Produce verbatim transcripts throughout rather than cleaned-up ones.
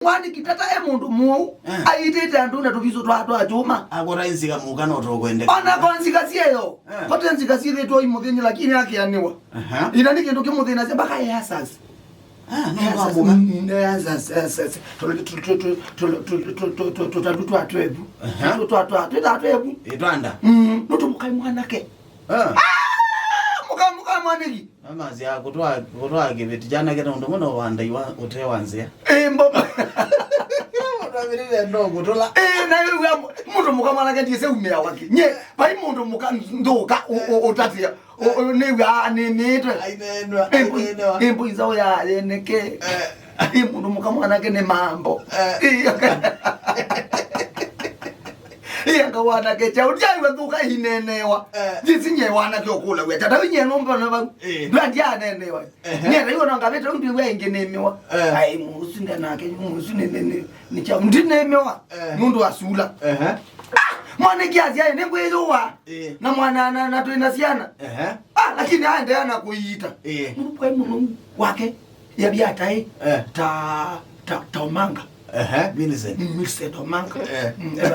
Mwaniki tata e mũndũ mũu, eh, aitĩte andũ na tũvisũ twa, twa kyũma. Akora nzika mũka no tũkwendeka. Ona kwa nzika sieyo, eh, kote nzika syĩthĩtwe imũthĩnĩ, lakini akĩanĩwa. Aha. Ina nĩ kĩndũ kĩmũthĩnasya mpaka easas. Ah, no, no, mũka. Mm, easas, easas. Tũ-, tũ-, tũ-, tũ-, tũ-, tũ-, tũ-, tũ-, tũtatu twa twevu. Aha. Tũ-, twa, twa, twĩthaa twevu. Ĩtwanda. Mm, nũtũmũkai mwanake. Ah. Ah, mũka, mũka mwanĩki. Amasya kũtwaa, kũtwaa kĩveti kyanake na ũndũ mũno wandaiwa ũte wa nzĩa. Ĩ, mbo-, mũndũ avirire ndo kũtũla. Ĩ, na ĩw'a mũndũ mũka mwanake ndiĩse umĩa wake. Nye, vai mũndũ mũka nthũka ũ-, ũ-, ũtatĩa. Ũ-, ũ-, nĩw'a anĩnĩtwe. Aineenwa, ĩ, mbu-, aineenwa. Ĩ, mbuiza ũya yeneke. Eh. Ĩ, mũndũ mũka mwanake nĩ mambo. Eh. Ĩ, aka-, Ĩ, anga wanake kyaũ, ndiaiwe nthũka ineenewa. Eh. Ndisinye wanake ũkũlaw'a. Tata winye nomba na vau. Eh. Ndwa ndianeenewa. Ehe. Nye taiwe no ngavĩte ũndũ iwe ĩngĩ nĩmĩwa. Eh. Ai, mũsu nde nake, mũsu nĩ, nĩ, nĩ, nĩ kyaũ. Ndinĩmĩwa. Eh. Nũndũ wa sula. Ehe. Ah, mwanake asya, "Nĩngwĩyũa." Eh. Na mwana, na, na twĩ na syana. Ehe. Ah, lakini aendeea na kũiita. Eh. Mũndũ kwai mũno wake. Yavya ataĩ, eh, ta, ta, ta Omanga. Ehe, Millicent. Mm, Millicent Omanga. Eh. Mm, eh,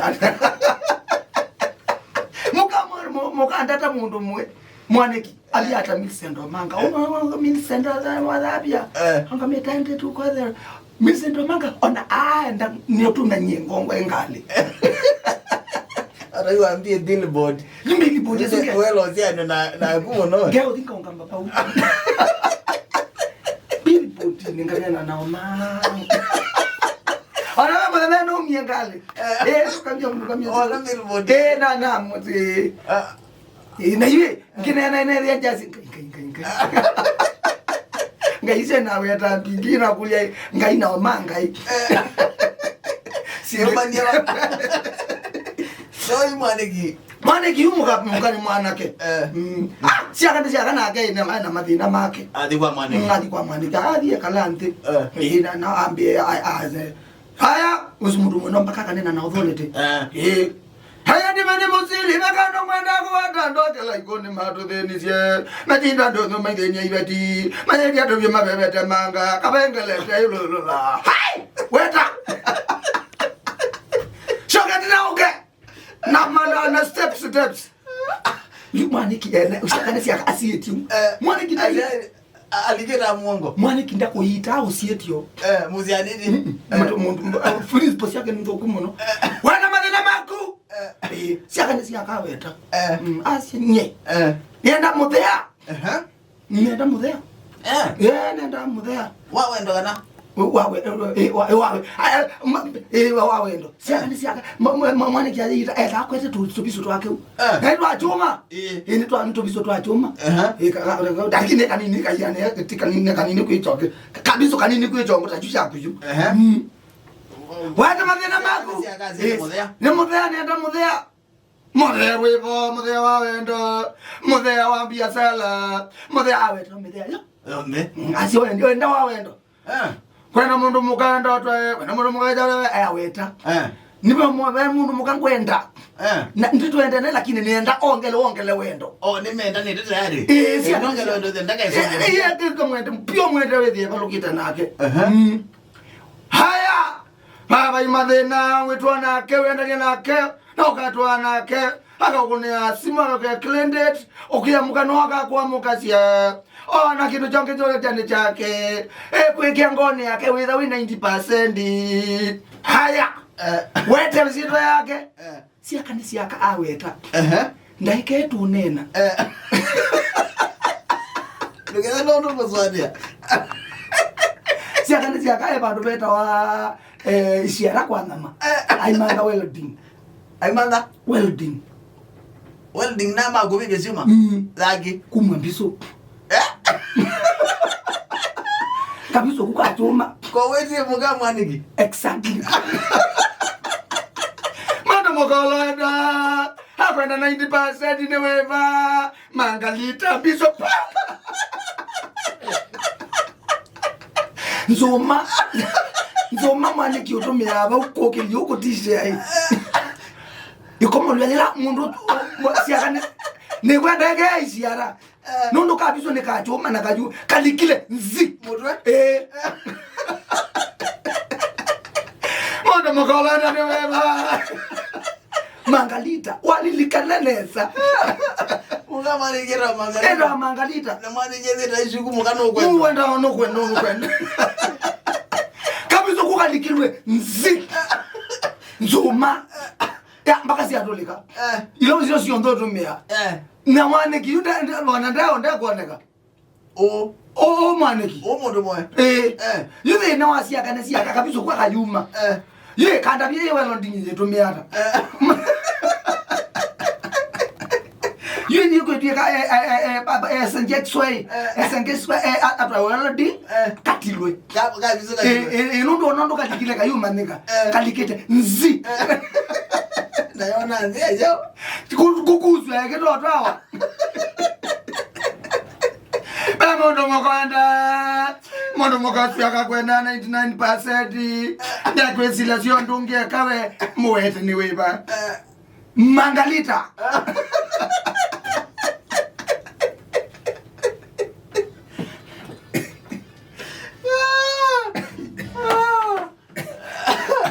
mũka mwa-, mũ-, mũkandata mũndũ mwe, mwanĩki, avya ata Millicent Omanga. Eh. Ũma, ũma, Millicent, ah, ah, ah, avya. Eh. Anga metande tu kwa the Millicent Omanga, ona aenda, nĩũtũnanyie ngongo engali. Ata iwambie billboard. Ni billboard, ĩsu nge-, welo siano na, na kumo no. Nge ũthinga ũngamba pau. Billboard nĩ nganena nao ma. Ona we mũthenya nũmie ngalĩ. Eh. Eh, kamia mũndũ kamia. Ona billboard. Eh, na, na, mũti. Ah. Eh, na iwe, nginena ene ya jasi. Ngai, ngai, ngai, ngai. Ngai se na weta mbingi na kulia, ngai na oma ngai. Eh. Siemania. Soi mwanĩki. Mwanĩki yu mũka, mũka nĩ mwanake. Eh. Mm. Ah, syaka nĩ syaka nake ĩna, na mathĩna make. Athi kwa mwanĩki. Mm, athi kwa mwanĩki. Athi ekala nthĩ. Eh. Ĩ, na, na ambie, a, a, a, aya, ũsu mũndũ mwĩno mpaka kanena na authority. Eh. Ĩ. Haya ndimene mũsili, mekano mwenda kũwata ndokela ikũni matũthĩnisye. Matinda ndũnyũ maithĩnia iveti. Mayĩthia tũvyũ mavevete manga, kavengelete ilũlũla. Hai! Weta! Shoka tena uke. Na mala na steps, steps. Yu mwanĩki ene, usiakane siaka asieti. Eh, mwanĩki na ali-, a-, alikĩta mwongo. Mwanĩki ndakũyita usietio. Eh, mũsianĩti. Mm-mm. Eh. Mũndũ, mũndũ, uh, principles yake nĩ nthũku mũno. Eh. Wana mathĩna maku. Eh. Eh, siakane siakaweta. Eh. Mm, asie nye. Eh. Nenda mũthea. Ehe. Nenda mũthea. Eh. Eh, nenda mũthea. Wa wendo kana? Wa we-, eh, wa, eh, wa we-, ah, eh, ma-, eh, wa, wa wendo. Siaka nĩ siaka. Ma-, ma-, ma-, mwanĩki ayita, eh, akwete tu-, tũvisũ twake u. Eh. Na nĩ twa kyũma. Eh. Eh, nĩ twa, nĩ tũvisũ twa kyũma. Ehe. Eh, ka-, ka-, ka-, lakini kanini kaiane, ti kanini, kanini kwĩ kyongo. Kavisũ kanini kwĩ kyongo, ta kyu syaku yu. Ehe. Mm. Wete mathĩna maku. Siaka, siaka, eh, mũthea. Nĩ mũthea, nenda mũthea. Mũthea wĩvo, mũthea wa wendo, mũthea wa biasala, mũthea aweta mũthea yo. Yonthe. Mm, asi wendo, wenda wa wendo. Eh. Kwenda mũndũ mũka enda ũtwae, kwenda mũndũ mũka enda ũtwae, eh, aweta. Eh. Niwe mwa-, ve mũndũ mũka ngwenda. Eh. Na nditwendene, lakini nĩenda ongele, ongele wendo. Oh, nĩmendanĩte tayari. Eh, sia-, nongele wendo, ndaka eh, isongele. Eh, eh, kamwende, pio mwende wĩthĩe valũkĩte nake. Aha. Mm. Haya! Vava imathĩna, wĩtwa nake, wendanie nake, na ũkatwa nake, akakũnĩa simu, akakũya clean date, ũkĩamũka no akakwamũkasya. Ona kĩndũ kyonke kyongetyanĩ kyake, ekwĩkĩa ngoni yake wĩtha wĩ ninety percent. Haya! Eh. Wete syĩtwa yake. Eh. Siaka nĩ siaka aweta. Ehe. Ndaĩka ĩtũneena. Eh. Ndũkethe nũndũ kũswanĩa. Siaka nĩ siaka e vandũ vetawa, eh, Isiara kwa nyama. Eh. Aimantha welding. Aimantha? Welding. Welding na makũvĩvya syuma? Mm. Yaki? Kumwa mbisũ. Eh? Kavisũ kukatũma. Ko wĩtie mũka mwanĩki? Exactly. Mwana mũkoloenda. Akwenda ninety percent nĩ wĩva. Mangalita mbisũ. Nzũma. Nzũma mwanĩki ũtũmĩaa vau kũkĩlya ũkũtishe ai. Ĩkomolw'a yĩla mũndũ siaka nĩ, nĩkwendekea isiara. Eh. Nũndũ kavisũ nĩ kakyũma na kayu kalikile nzi. Mũtwe? Ĩĩ. Mũkolana nĩ wema. Mangalita, walilikana nesa. Mũka malikĩra Mangalita. Enda Mangalita. Na mwathĩkĩthĩta icuku mũka nũkwenda. Nũkwenda, nũkwenda, nũkwenda. Kabisa kũkalikilwe nzi. Nzuma. Ya, mpaka siatũlĩka. Eh. Ilo icio cionthe ũtũmĩa. Eh. Na mwanĩki yu nda-, nda-, wana ndao ndakwoneka. Ũ. Ũ, ũ mwanĩki. Ũ mũndũ mwe. Eh. Eh. Yu thĩna wa siaka nĩ siaka kabisa kwa kayuma. Eh. Yu kanda bia welding yĩtũmĩata. Eh. Yu ni kwĩtwĩka, eh, eh, eh, eh, baba, eh, S N J X Y, eh, S N J X Y, eh, a-, atwa welding, eh, katilwe. Ka-, kabisa eh, katilwe. Eh, eh, nũndũ ona ndũkalikile kayuma nĩka. Eh. Kalikĩte. Nzi. Eh. Ndayona nzi, ayo. Ku-, kukuzwa ya kĩtotwawa. Ve mũndũ mũkwenda, mũndũ mũkasw'a akakwenda ninety-nine percent. Nĩakwĩsila syo ndũngĩeka we, mũwete nĩ wĩva. Mangalita.